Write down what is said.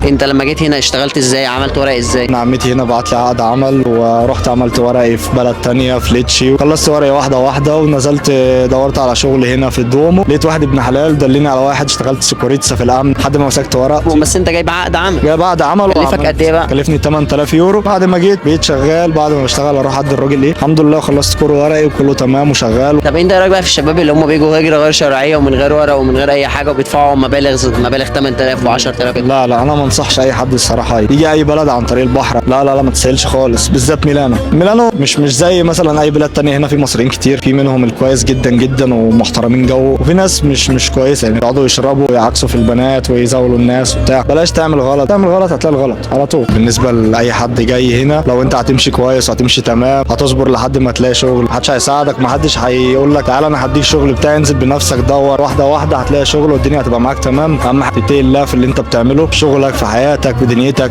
انت لما جيت هنا اشتغلت ازاي؟ عملت ورق ازاي؟ انا عمتي هنا بعت لي عقد عمل، ورحت عملت ورقي في بلد تانية في ليتشي، خلصت ورقي واحدة واحدة، ونزلت دورت على شغل هنا في الدومو، لقيت واحد ابن حلال دلني على واحد، اشتغلت sicurezza في الامن لحد ما مسكت ورق. بس انت جايب عقد عمل؟ جايب عقد عمل. كلفك قد ايه بقى؟ كلفني 8000 يورو. بعد ما جيت بقيت شغال، بعد ما بشتغل اروح ادي الراجل ايه، الحمد لله خلصت كل ورقي وكله تمام وشغال. طب انت ايه رايك بقى في الشباب اللي هم بيجوا هجره غير شرعية ومن غير ورق ومن غير اي حاجة وبيدفعوا مبالغ 8000 و10000؟ لا لا، انا ما انصحش اي حد الصراحة يجي اي بلد عن طريق البحر، لا لا لا، ما تسهلش خالص، بالذات ميلانو. ميلانو مش زي مثلا اي بلاد تانية، هنا في مصريين كتير، في منهم الكويس جدا جدا ومحترمين جو، وفي ناس مش كويسة، يعني يقعدوا يشربوا ويعكسوا في البنات ويزاولوا الناس وبتاع. بلاش تعمل غلط، تعمل غلط هتلاقي الغلط على طول. بالنسبة لاي حد جاي هنا، لو انت هتمشي كويس وهتمشي تمام، هتصبر لحد ما تلاقي شغل، محدش هيساعدك، محدش هيقول لك تعالى انا هديك شغل بتاعي، انزل بنفسك دور واحدة واحدة هتلاقي شغل والدنيا هتبقى معاك تمام. اهم حاجة تتقي الله في اللي انت بتعمله، في شغلك، في حياتك، في دنيتك.